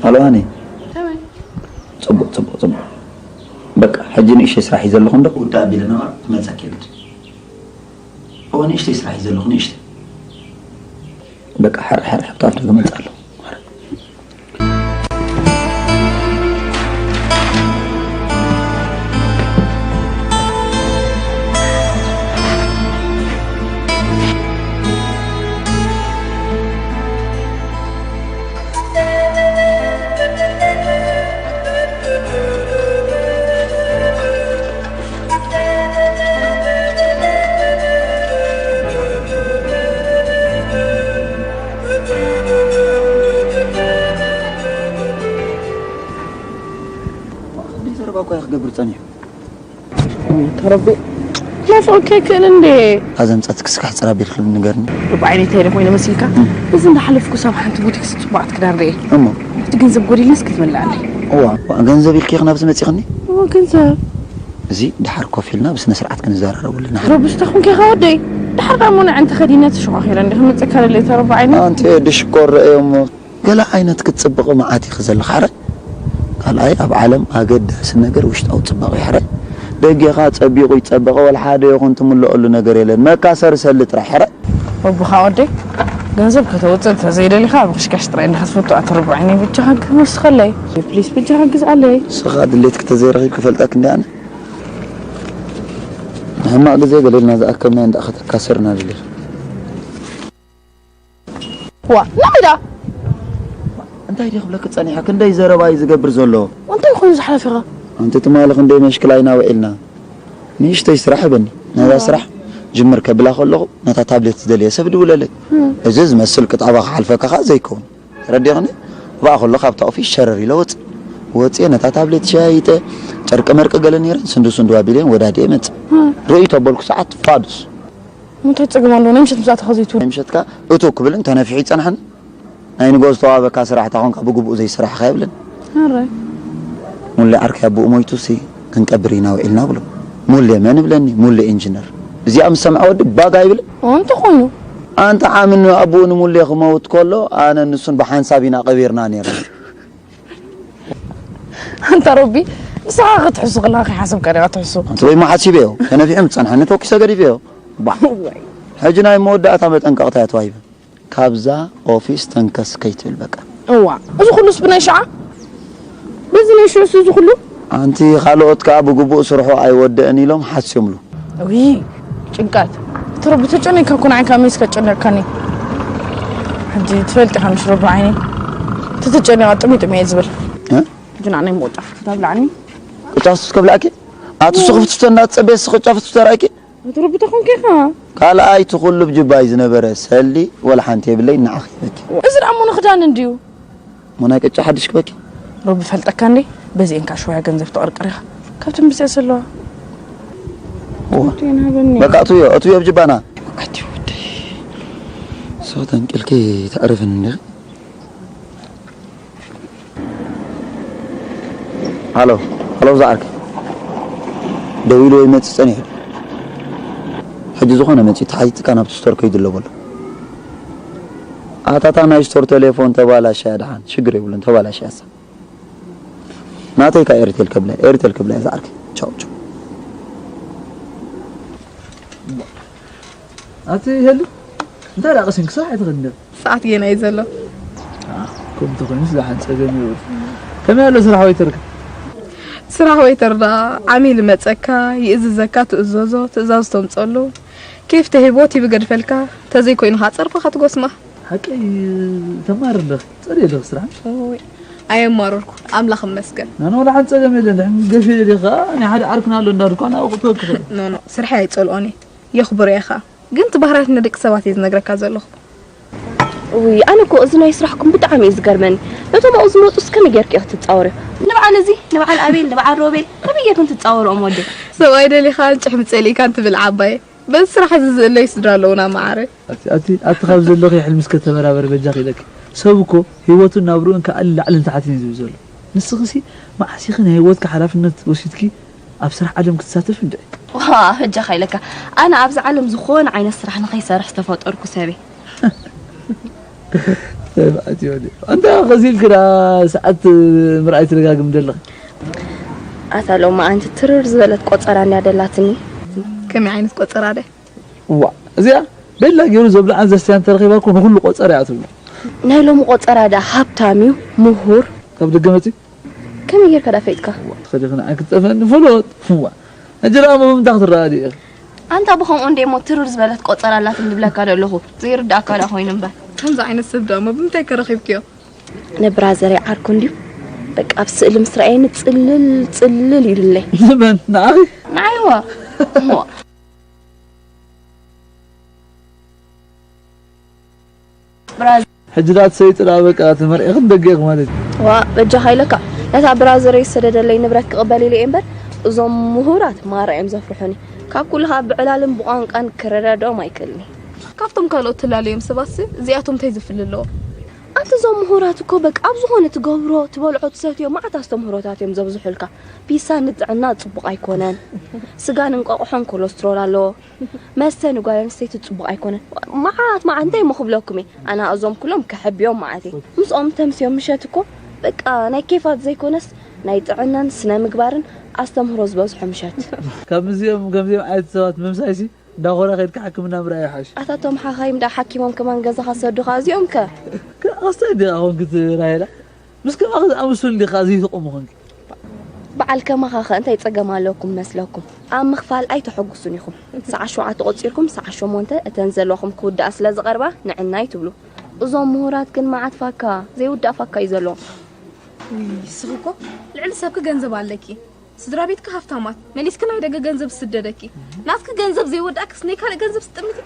ሃሎ ሃኒ። ከመይ? ጽቡቕ፣ ጽቡቕ፣ ጽቡቕ። በቃ፣ ሕጂ ንእሽተይ ስራሕ እዩ ዘለኹ እንዶ። ውዳእ ኣቢለ ነበረ፣ ክመጸኪ ኢለ። እወ፣ ንእሽተይ ስራሕ እዩ ዘለኹ፣ ንእሽተይ። በቃ፣ ሕርሕ፣ ሕርሕ፣ ኣብቲ ኣፍ ደገ መጽእ ኣለኹ። ክንደይ ዘረባ እኳ እየ ክገብር ጸኒሑ። ተረቢ ናፍቆ ከይክእል እንዴ? እዛ ዘምጻት ክስካሕ ጽራ ቢልክሉ ንገርኒ። ብዓይነይ እንታይ ኢለ ኮይነ መሲልካ? እም። እዚ እንዳሓለፍኩ ሳብ ሓንቲ ቡቲክ ጽቡቓት ክዳን ርኤ። እሞ? እቲ ገንዘብ ጎዲልንስ ክትምልኣለይ። እዋ፣ እዋ፣ ገንዘብ ኢልኪ ኢኺ ናብዚ መጺኽኒ? እዋ፣ ገንዘብ። እዚ ድሓር ኮፍ ኢልና ብስነ ስርዓት ክንዘራረበሉ ኢና። ረቢ ስታኹም ከይኻ ወደይ። ድሓር ዳሞ ንዕንቲ ከዲነ ተሸዃኺረ እንዲኺ መጽእካ ለለይ ተረባ ዓይነ። ኣንቲ ድሽኮር ርአዮ እሞ። ገለ ዓይነት ክትጽብቒ መዓት ኢኺ ዘለኺ ሕራይ። ካልኣይ ኣብ ዓለም ኣገዳሲ ነገር ውሽጣዊ ጽባቐ እዩ ሕራይ። ደጌኻ ጸቢቑ ይጸበቐ ወላ ሓደ ይኹን ትምልኦሉ ነገር የለን። መካሰሪ ሰሊ ጥራሕ ሕራይ። ወብኻ ወደይ ገንዘብ ከተውጽእ እንተዘይደሊኻ ኣብ ኽሽካሽ ጥራይ እንዲኻ ትፈቱ ኣትርብዓኒ ብጃኻ ግዝኣለይ። ፕሊስ ብጃኻ ግዝኣለይ። ንስኻ ድሌትኪ ተዘይረኺብኪ ፈልጠኪ እንዲ ኣነ። ንሕማቕ ግዜ ገለ ኢልና ዝኣከብናዮ እንዳ ከተካስርና ድሌት። ዋ፣ ናይዳ? እንታይ ድየ ክብለኪ ጸኒሐ? ክንደይ ዘረባ እዩ ዝገብር ዘሎ? እንታይ ኮይኑ ዝሓለፈኻ? ኣንቲ ትማሊ ክንደይ መሽክላ ኢና ውዒልና። ንእሽተይ ስራሕ ህበኒ። ነዛ ስራሕ ጅምር ከብላ ከለኹ ነታ ታብሌት ዝደለየ ሰብ ድውለለይ። እም። እዚ ዝመስል ቅጣባ ክሓልፈካ ከኣ ዘይከውን። ተረዲእኽኒ? ብኣ ከሎ ካብታ ኦፊስ ሸረር ኢለ ወጽእ። ወጽየ ነታ ታብሌት ሸያይጠ፣ ጨርቂ መርቂ ገለ ነይረን፣ ስንዱ ስንዱ ኣቢለየን ወዳዲኤ መጽእ። እም። ርእይ ተበልኩ ሰዓት ፋዱስ። እንታይ ጸገም ኣለዎ? ናይ ምሸት ምስ ኣተኻ ዘይትውል? ናይ ምሸትካ እቶ ክብልን ተነፊሑ ይጸንሐኒ። ናይ ንግሆ ዝተዋበካ ስራሕ እንተ ኾንካ ብግቡእ ዘይሰራሕኻ የብልን። ኣረ። ሙሌ ዓርከይ ኣቦኡ ሞይቱሲ ክንቀብር ኢና ውዒልና ብሎ። ሙሌ መን ይብለኒ? ሙሌ ኢንጂነር። እዚኣ ምስ ሰምዐ ወዲ ባጋ ይብል። ኦ፣ እንተኾይኑ? ኣንተ ዓሚ ንኣቦኡ ንሙሌ ክመውት ከሎ ኣነ ንሱን ብሓንሳብ ኢና ቀቢርና ነይርና። ኣንታ ረቢ፣ ንስኻ ክትሕሱ ከለኻ ከይሓሰብካ ዲኻ ትሕሱ? ኣንቲ ወይ መሓሲበዮ፣ ተነፊሑ ምስ ጸንሐኒ ተኩሰ ገዲፈዮ። ባ። እዋይ። ሕጂ ናይ መወዳእታ መጠንቀቕታ እያ ተዋሂበ። ካብዛ ኦፊስ ተንከስ ከይትብል በቃ። እዋ፣ እዚ ኩሉስ ብናይ ሽዓ? በዚ ናይ ሽዑስ እዚ ኩሉ? ኣንቲ ካልኦት ከኣ ብግቡእ ስርሑ ኣይወደእን ኢሎም ሓስዮምሉ። እውይ፣ ጭንቀት። እቲ ረቢ ተጨኒቕካ እኮ ንዓይ ከኣ መይስ ከጨነቕካኒ። ሕጂ ትፈልጥ ኢኻ ምሽ ረቢ ዓይኒ። ተተጨኒቓ ጥሚ ጥሚ እየ ዝብል። እ? ሕጂ ንዓይ ምቑጫ ፍትፍት ኣብላዕኒ። ቅጫ ፍትፍት ከብላዕኪ? ኣቲ እሱ ክፍትፍቶ እናተጸበየ እሱ ቅጫ ፍትፍት ተራእኪ? ኣቲ ረቢ ተኾንኪ ኢኻ። ካልኣይ እቲ ኩሉ ብጅባይ ዝነበረ ሰሊ ወላ ሓንቲ የብለይ ንዓኺ ይበኪ። እዚ ደኣ እሞ ንኽዳን እንድዩ። ሞናይ ቅጫ ሓድሽ ክበኪ። ረቢ ፈልጠካ እንዴ፣ በዚኤን ከዓ ሽወያ ገንዘብ ትቕርቅር ኢኻ። ካብተን ብዝያስ ኣለዋ። እዋ። እቱየን ሃበኒ። በቃ እቱዮ፣ እቱዮ ብጅባና። ኣቲ ወደይ። ሰው ተንቅልኪ ተዕርፍን እንዲኺ። ሃሎ፣ ሃሎ፣ ዝዓርከይ። ደዊሉ ወይ መጺ ጸኒሑ። ሕጂ ዝኾነ መጺ ተሓቲትካ ናብቲ ስቶር ከይዱ ኣሎ በሎ። ኣታ እታ ናይ ስቶር ቴሌፎን ተባላሽያ ደሓን፣ ሽግር የብሉን፣ ተባላሽያሳ። ናተይ ከኣ ኤርቴል ከብላ፣ ኤርቴል ከብላ እያ ዝዓርከይ። ቻው፣ ቻው። ኣቲ ሄሉ፣ እንታይ ደኣ ቀሲንኪ ስራሕ ኣይትኸድን ዶ? ሰዓት ጌና እዩ ዘሎ። ከምኡ ተኾይኑስ ደሓን ጸገም የብሉን። ከመይ ኣሎ ስራሕ ወይተርካ? ስራሕ ወይተር ደኣ ዓሚል ይመጸካ፣ ይእዝዘካ፣ ትእዘዞ፣ ትእዛዝ ተምጸሉ። ኬፍ ተሂቦ ቲቪ ገድፈልካ፣ ተዘይኮይኑ ከኣ ጸርፍኻ ትጎስማ። ሓቀይ ተማሪ ኣለኺ፣ ጸሪ ኣለኺ ስራሕ። ኦይ፣ ኣየማረርኩ፣ ኣምላኽ ይመስገን። ናና ወላ ሓንቲ ጸገም የለን፣ ድሕን ገፊ ኢለ ዲኻ፣ ናይ ሓደ ዓርክና ኣሎ እንዳ ድኳን ኣብኡ ክትወክል። ኖ፣ ኖ፣ ስርሐይ ኣይጸልኦን እየ፣ የኽብሮ እየ ኸኣ። ግን እቲ ባህርያት ንደቂ ሰባት እየ ዝነግረካ ዘለኹ። እውይ፣ ኣነ እኮ እዚ ናይ ስራሕኩም ብጣዕሚ እዩ ዝገርመኒ። ነቶም ኣብኡ ዝመጹስ ከመይ ጌርኪ ኢኺ ትጻወርዮ? ንበዓል እዚ፣ ንበዓል ኣቤል፣ ንበዓል ሮቤል፣ ከመይ ጌርኩም ትጻወርኦም ወደይ? ሰብኣይ ደሊኻን ጭሕሚ ጸሊእካን ትብል ዓባየ። በዚ ስራሕ እዚ ዝእለዩ ስድራ ኣለዉና መዓረይ። ኣቲ፣ ኣቲ፣ ኣቲ ካብ ዘለኺ ሕልሚ እስከ ተበራበሪ በጃኺ ኢለኪ። ሰብ እኮ ህይወቱን ናብርኡን ከኣሊ ላዕልን ታሕትን እዩ ዝብል ዘሎ። ንስኺሲ መዓስ ኢኺ ናይ ህይወትኪ ሓላፍነት ወሲድኪ ኣብ ስራሕ ዓለም ክትሳተፊ እንድዒ? ዋ፣ በጃኻ ኢለካ። ኣነ ኣብዚ ዓለም ዝኾነ ዓይነት ስራሕ ንኸይሰርሕ ዝተፈጠርኩ ሰብ እየ። ኣንታ ከዚ ኢልክ ዳ ሰዓት ምርኣይ ትደጋግም ዘለኽ? ኣታ ሎሚ ኣንቲ ትርር ዝበለት ቆጸራ እንድያ ደላትኒ። ከመይ ዓይነት ቆጸራ ደ? እዋ፣ እዚኣ ቤላ ገይሩ ዘብልዓን ዘስተያን ተረኺባ እኮ ንኹሉ ቆጸራ እያ ትብሎ። ናይ ሎሚ ቆጸራ ደኣ ሃብታም እዩ፣ ምሁር። ካብ ደገ መጺ? ከመይ ጌርካ ደኣ ፈይጥካ? እዋ፣ ትኸዲ ክንዓይ ክትጠፍአኒ ፍሉጥ። እዋ፣ ሕጂ ደኣ እሞ ብምንታይ ክትረኣ ድየ? ኣንታ ብኸምኡ እንዴ እሞ ትርር ዝበለት ቆጸራ ኣላትኒ ዝብለካ ዘለኹ። ዘይርድኣካ ደኣ ኮይኑ እምበር። ከምዚ ዓይነት ሰብ ደኣ እሞ ብምንታይ ከ ረኺብክዮ? ንብራዘረይ ዓርኩ እንድዩ። በቃ ኣብ ስእሊ ምስ ረኣየኒ ጽልል ጽልል ኢሉለይ። ንመን? ንዓኺ? ንዓይዋ። እሞ ብራዘ- ሕጂ ደኣ ትሰይጢ ደኣ በቃ ተመርዒኺ ንደገ ኢኺ ማለት እዩ። ዋ በጃኻ ኢለካ። ነታ ብራዘረይ ዝሰደደለይ ንብረት ክቕበል ኢለ እየ እምበር እዞም ምሁራት ማራ እዮም ዘፍርሑኒ። ካብ ኩሉ ከዓ ብዕላልን ብቋንቋን ክረዳድኦም ኣይክእልን እየ። ካብቶም ካልኦት ትላለዮም ሰባትሲ እዚኣቶም እንታይ ዝፍሊ ኣለዎ? ኣንቲ እዞም ምሁራት እኮ በቃ ኣብ ዝኾነ ትገብሮ ትበልዖ ትሰትዮ መዓት ኣስተምህሮታት እዮም ዘብዝሑልካ። ፒሳ ንጥዕና ጽቡቕ ኣይኮነን። ስጋን እንቋቑሖን ኮለስትሮል ኣለዎ። መስተ ንጓል ኣንስተይቲ ጽቡቕ ኣይኮነን። መዓት መዓት እንታይ እሞ ክብለኩም እየ? ኣነ እዞም ኩሎም ከሐብዮም መዓት እየ። ምስኦም ተምስዮም ምሸት እኮ በቃ ናይ ኬፋት ዘይኮነስ ናይ ጥዕናን ስነ ምግባርን ኣስተምህሮ ዝበዝሖ ምሸት። ካብ ምስዚኦም ከምዚኦም ዓይነት ሰባት ምምሳይሲ እንዳኾረ ከድካ ሕክምና ምርኣይ ይሓሽ። ኣታ እቶም ሓኻይም ደኣ ሓኪሞም ከማን ገዛኻ ሰዱኻ እዚኦም ከ? ከስተ እንዲኻ ኾንኪ ራሄላ? ምስ ከማኺ ዝኣመሰሉ እንዲኻ ዘይትቆሙ ኾንኪ? በዓል ከማኻ ከ እንታይ ጸገም ኣለኩም መስለኩም? ኣብ ምኽፋል ኣይተሐጉሱን ኢኹም። ሰዓት ሸውዓተ ቆጺርኩም ሰዓት ሸሞንተ እተን ዘለኹም ክውድኣ ስለ ዝቐርባ ንዕናይ ትብሉ። እዞም ምሁራት ግን መዓት ፋካ ዘይውዳእ ፋካ እዩ ዘለዎም። ውይ፣ ንስኺ እኮ ልዕሊ ሰብኪ ገንዘብ ኣለኪ። ስድራ ቤትኪ ሃፍታማት፣ መሊስኪ ናይ ደገ ገንዘብ ዝስደደኪ። ናትኪ ገንዘብ ዘይወዳእክስ ናይ ካልእ ገንዘብ ስጥምቲ?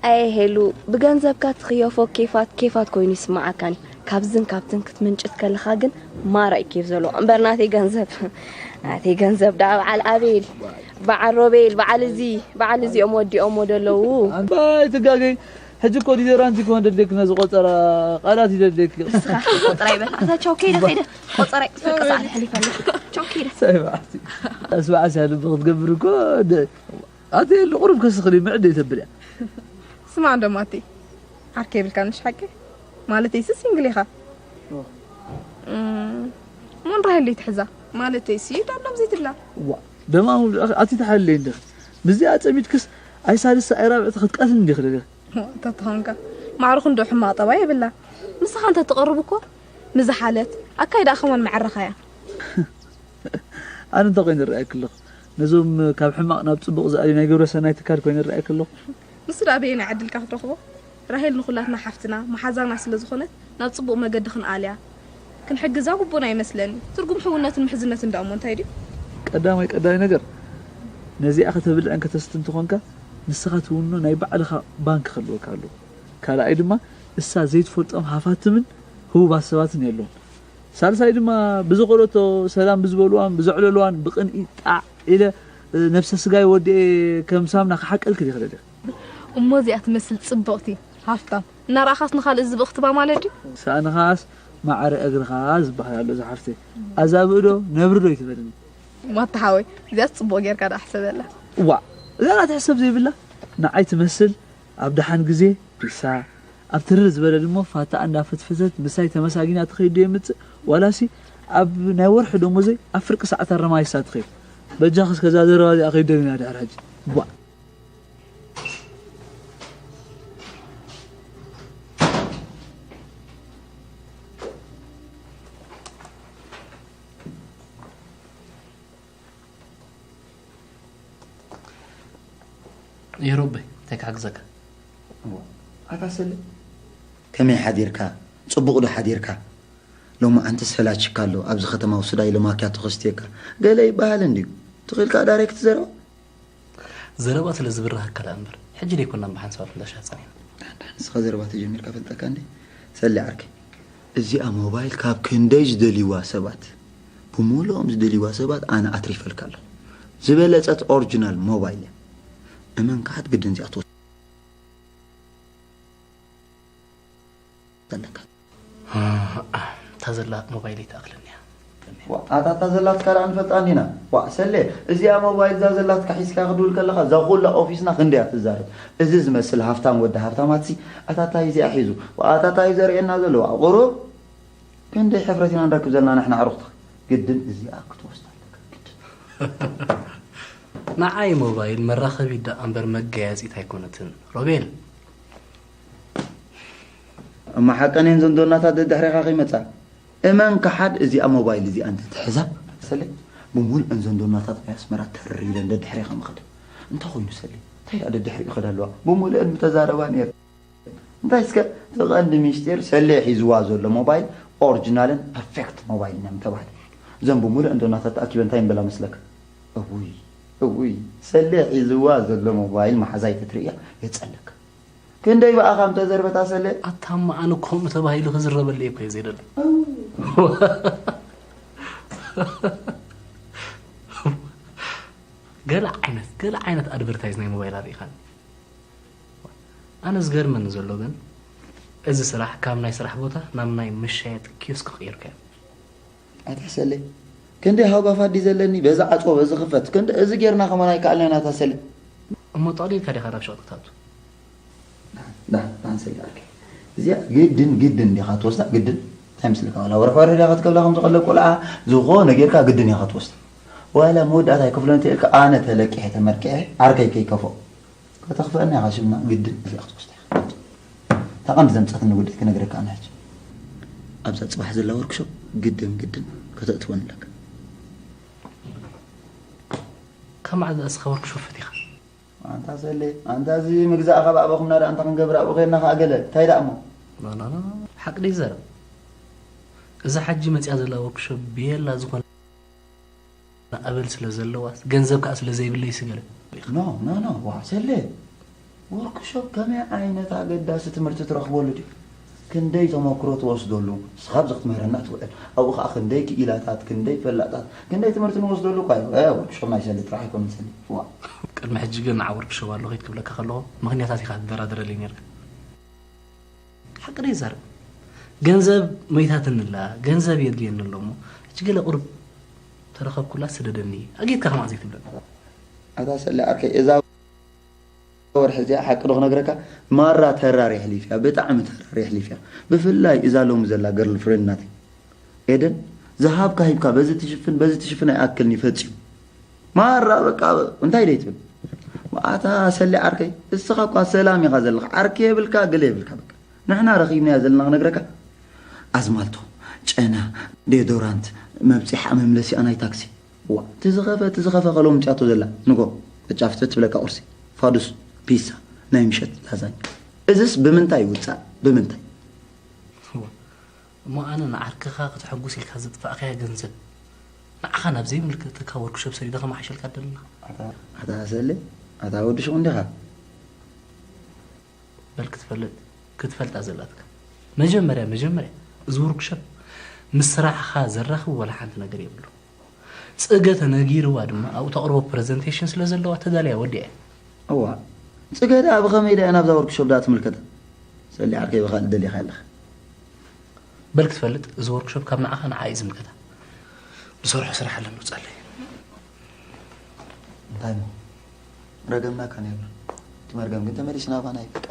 ኣየ ሄሉ፣ ብገንዘብካ ትኽየፎ ኬፋት ኬፋት ኮይኑ ይስምዓካን እዩ። ካብዝን ካብትን ክትምንጭት ከለኻ ግን ማራ እዩ ኬፍ ዘለዎ። እምበር ናተይ ገንዘብ፣ ናተይ ገንዘብ ደኣ በዓል ኣቤል፣ በዓል ሮቤል፣ በዓል እዚ፣ በዓል እዚኦም ወዲኦሞ ደለዉ። ኣንባይ ትጋገይ። ሕጂ እኮ ዲዶራንት ይኮን ደደክ ነዚ ቆጸራ ቃላት ይደደክ። ንስኻ ቆጸራ ይበል። ኣታ ቻው ከይደ ከይደ። ቆጸራ ይፈቅስ ኣለ ሕሊፈለ። ቻው ከይደ። ሳይ በዓቲ። ኣስበዓስ ያለ ብኽትገብር እኮ ደ-፣ ኣቲ የለ ቁሩብ ከስኽሊ ምዕድ የተብል እያ። ስማዕ እንዶ ማቲ፣ ዓርከ የብልካን ምሽ ሓቂ? ማለተይሲ ሲንግል ኢኻ። ኦ። እም፣ እሞ ንራሄል ደይትሕዛ? ማለተይሲ ዳሎም ዘይትብላ? ዋ፣ ደማ ኣቲ ተሓልለይ እንደ። ምስዚኣ ጸሚድክስ ኣይ ሳልስቲ ኣይ ራብዕቲ ክትቀትል እንዲኺ ደሊኺ? ተተኾንካ ማዕርኹ እንዶ ሕማቕ ጠባይ የብላ። ንስኻ እንተ ትቐርብ እኮ ንዝሓለት ኣካይዳ ከማን መዕረኻ እያ። ኣነ እንታይ ኮይነ ዝረኣየኪ ኣለኹ? ነዞም ካብ ሕማቕ ናብ ጽቡቕ ዝኣልዩ ናይ ግብረ ሰናይ ትካል ኮይነ ዝረኣየኪ ኣለኹ? ንሱ ደኣ በየናይ ዕድልካ ክትረኽቦ? ራሄል ንኹላትና ሓፍትና፣ መሓዛና ስለ ዝኾነት፣ ናብ ጽቡቕ መገዲ ክንኣልያ፣ ክንሕግዛ ግቡእና ይመስለኒ። ትርጉም ሕውነትን ምሕዝነትን ደኣ እሞ እንታይ ድዩ? ቀዳማይ ቀዳማይ ነገር፣ ነዚኣ ከተብልዕን ከተስትን ተኾንካ፣ ንስኻ ትውኖ ናይ ባዕልኻ ባንክ ክህልወካ ኣለዎ። ካልኣይ ድማ፣ እሳ ዘይትፈልጦም ሃፋትምን ህቡባት ሰባትን የለውን። ሳልሳይ ድማ፣ ብዝኸደቶ ሰላም ብዝበልዋን ብዘዕለልዋን ብቕንኢ ጣዕ ኢለ፣ ነብሰ ስጋይ ወዲኤ ከም ሳምና ክሓቀልክ ይኽእል እየ። እሞ እዚኣ ትመስል ጽብቕቲ፣ ሃፍታም፣ እናረኣኻስ ንኻልእ ዝብኢ ክትባ ማለት ድዩ? ሳእንኻስ ማዕረ እግርኻ ዝበሃል ኣሎ ዝሓፍተይ። ኣዛ ብእዶ ነብሪ ዶ ይትበልኒ? ማታ ሓወይ፣ እዚኣስ ጽቡቕ ጌርካ ደኣ ሕሰበላ። እዋእ፣ እዛ ደኣ ትሕሰብ ዘይብላ፣ ንዓይ ትመስል ኣብ ደሓን ግዜ ፒሳ፣ ኣብ ትርር ዝበለ ድማ ፋታ እንዳፈትፈተት ምሳይ ተመሳጊና ትኸይድ ዶ የምጽእ? ዋላሲ ኣብ ናይ ወርሒ ደሞዘይ ኣብ ፍርቂ ሰዓት ኣረማይሳ ትኸይድ? በጃኽስ ከዛ ዘረባ እዚኣ ከይደግምያ ድሕሪ ሕጂ። ቧእ። የሮበይ፣ እንታይ ክሓግዘካ? እዋ፣ ኣታ ሰለ፣ ከመይ ሓዲርካ? ጽቡቕ ዶ ሓዲርካ? ሎማዓንቲ ሰላችካ ኣሎ፣ ኣብዚ ከተማ ውሱዳይ ለማክያቶ ከስትየካ። ገለ ይበሃል እንድዩ። ትኽእል ከኣ ዳይሬክት ዘረባ? ዘረባ ስለ ዝብርሃካ ደኣ እምበር፣ ሕጂ ደይኮናን ብሓንሳብ ክንዳሻ ጸኒሕና። ንስኻ ዘረባ ተጀሚርካ ፈልጠካ እንዴ? ሰሊ ዓርከይ፣ እዚኣ ሞባይል ካብ ክንደይ ዝደልይዋ ሰባት፣ ብምሉኦም ዝደልይዋ ሰባት ኣነ ኣትሪፈልካ ኣለኹ። ዝበለጸት ኦሪጂናል ሞባይል እያ። እመን ከሓት ግድን እዚኣ ትወስድ ኣለካ። እታ ዘላ ሞባይለይ ትኣኽለኒ እያ። ዋእ፣ ኣታታ ዘላትካ ደኣ ንፈልጣ እንዲና። ዋእ ሰሌ፣ እዚኣ ሞባይል እዛ ዘላትካ ሒዝካ ክድውል ከለኻ እዛ ኩላ ኦፊስና ክንደያ ትዛረብ። እዚ ዝመስል ሃፍታም ወዲ ሃፍታማትሲ ኣታታ እዩ እዚኣ ሒዙ። ዋእ ኣታታ እዩ ዘርእየና ዘሎ። ዋእ ቁሩብ ክንደይ ሕፍረት ኢና ንረክብ ዘለና ንሕና ኣዕሩኽትኻ። ግድን እዚኣ ክትወስዳ ኣለካ። ግድን። ንዓይ ሞባይል መራኸቢት ደኣ እምበር መጋየጺት ኣይኮነትን ሮቤል። እማ ሓቀን እየን ዘንዶናታት ደድሕሬኻ ከይመጻ። እመን ክሓድ እዚኣ ሞባይል እዚኣ እንተትሕዛ ሰሌ ብምሉእን ዘንዶናታት ናይ ኣስመራ ተር ኢለን ደድሕሬኻ ምኸዳ። እንታይ ኮይኑ ሰሌ እንታይ ደኣ ደድሕሪኡ ይኸዳ ኣለዋ። ብምሉእን ምተዛረባ ነይር። እንታይ እስከ እቲ ቀንዲ ሚስጢር ሰሌ ሒዝዋ ዘሎ ሞባይል ኦርጅናልን ፐርፌክት ሞባይልን እዮም ተባህለ። እዘን ብምሉእ እንዶ ናታት ተኣኪበ እንታይ ምበላ መስለካ? እውይ እውይ ሰሌ ሒዝዋ ዘሎ ሞባይል መሓዛይ ተትርእያ የጸለካ። ክንደይ ብኣኻ ምተዘርበታ ሰሌ። ኣታማ ኣነ ከምኡ ተባሂሉ ክዝረበለይ እኮ እየ ዘይደሊ። ገለ ዓይነት ገለ ዓይነት ኣድቨርታይዝ ናይ ሞባይል ኣርኢኻኒ። ኣነ ዝገርመኒ ዘሎ ግን እዚ ስራሕ ካብ ናይ ስራሕ ቦታ ናብ ናይ መሻየጢ ኪዮስክ ቀይርካዮ። ኣታ ሰሌ ክንደይ ሃጓፋት ድዩ ዘለኒ በዚ ዓፅዎ በዚ ክፈት ክንደ እዚ ጌርና ከማን ኣይከኣልና ኢና ኣታ ሰሌ። እሞ ጠቕሊልካ ዲኻ ናብ ሸቕጢ ትኣቱ? ዳን ሰሌ ኣርከይ እዚኣ ግድን ግድን ዲኻ ትወስዳ ግድን እንታይ ምስልካ ዋላ ወረፋ ወረዳ ክትከብላ ከም ዝቐለብ ቆልዓ ዝኾነ ጌርካ ግድን ኢኻ ትወስዳ ዋላ መወዳእታ ኣይከፍሎን ተኢልካ ኣነ ተለቂሐ ተመርቂሐ ዓርከይ ከይከፍኦ ከተኽፍአና ኢኻ ሽምና ግድን እዚኣ ክትወስዳ ኢኻ እታ ቀንዲ ዘምፀትኒ ጉዳይ ክነግረካ ኣነ ሕጂ ኣብዛ ፅባሕ ዘላ ወርክሾፕ ግድን ግድን ከተእትወን ኣለካ ካብ መዓዝ እስኻ ወርክሾፕ ፈቲኻ? ኣንታ ሰሌ ኣንታ እዚ ምግዛእ ካብ ኣበኹምና ደኣ እንታ ክንገብር ኣብኡ ኸድና ኸኣ ገለ እንታይ ደኣ እሞ ሓቂ ደይ ዘረብ እዛ ሓጂ መፅያ ዘላ ወርክሾፕ ብየላ ዝኾነ ኣበል ስለ ዘለዋ ገንዘብ ከዓ ስለ ዘይብለይ ስገለ ኖ ኖ ኖ ዋ ሰሌ ወርክሾፕ ከመይ ዓይነት ኣገዳሲ ትምህርቲ ትረኽበሉ ድዩ ክንደይ ተመክሮ ትወስደሉ ንስኻ ኣብዚ ክትምህረና ትውዕል ኣብኡ ከዓ ክንደይ ክኢላታት ክንደይ ፈላጣት ክንደይ ትምህርቲ ንወስደሉ እኳ እዩ ወርክሾፕ ናይ ሰሌ ጥራሕ ኣይኮነን ሰሌ ዋ ቅድሚ ሕጂ ግን ንዓ ወርክሾፕ ኣሎ ከይድ ክብለካ ከለኹ ምኽንያታት ኢኻ ትደራደረለይ ነርካ ሓቂ ዶ ይዛረብ ገንዘብ መይታትንላ ገንዘብ የድልየኒ ኣሎ እሞ ሕጂ ገለ ቁርብ ተረኸብኩላ ስደደኒ ኣጌትካ ከማን ዘይትብለኒ ኣታ ሰለ ዓርከይ እዛ ወርሒ እዚኣ ሓቂ ዶ ክነግረካ ማራ ተራር የሕሊፍ እያ ብጣዕሚ ተራር የሕሊፍ እያ ብፍላይ እዛ ሎሚ ዘላ ገርል ፍሬንድ ናተይ ኤደን ዝሃብካ ሂብካ በዚ ትሽፍን በዚ ትሽፍን ኣይኣክልን እዩ ፈፂሙ ማራ በቃ እንታይ ደይ ትብል ኣታ ሰሊ ዓርከይ እስኻ እኳ ሰላም ኢኻ ዘለኻ ዓርኪ የብልካ ገለ የብልካ በቃ ንሕና ረኺብናያ ዘለና ክነግረካ ኣዝማልቶ ጨና ዴዶራንት መብፅሓ መምለሲኣ ናይ ታክሲ ዋ ትዝኸፈ ትዝኸፈ ከሎ ምፅያቶ ዘላ ንጎ ጫፍትፍት ትብለካ ቁርሲ ፋዱስ ፒሳ ናይ ምሸት ላዛኛ እዝስ ብምንታይ ይውፃእ ብምንታይ እሞ ኣነ ንዓርክኻ ክተሐጉስ ኢልካ ዘጥፋእካያ ገንዘብ ንዓኻ ናብ ዘይምልከተካ ወርክሾፕ ሰዲደ ከመሓሸልካ ደለና ኣታ ሰለ ኣታ ወዲ ሹቕ እንዲኻ በል ክትፈልጥ ክትፈልጣ ዘላትካ መጀመርያ መጀመርያ እዚ ወርክሾፕ ምስ ስራሕኻ ዘራኽብ ወላ ሓንቲ ነገር የብሉ ጽገ ተነጊርዋ ድማ ኣብኡ ተቕርቦ ፕረዘንቴሽን ስለ ዘለዋ ተዳልያ ወዲኣ እዋ ጽገ ደኣ ብኸመይ ደኣ ናብዛ ወርክሾፕ ደኣ ትምልከታ ሰሊ ዓርከይ ብኻልእ ደሊኻ ኣለኻ በል ክትፈልጥ እዚ ወርክሾፕ ካብ ንዓኻ ንዓ እዩ ዝምልከታ ንሰርሖ ስራሕ ኣለኒ ውፃለይ እንታይ ሞ ረገምና ካን የብሉ እቲ መርገም ግን ተመሊሱ ናባና ይፍቃ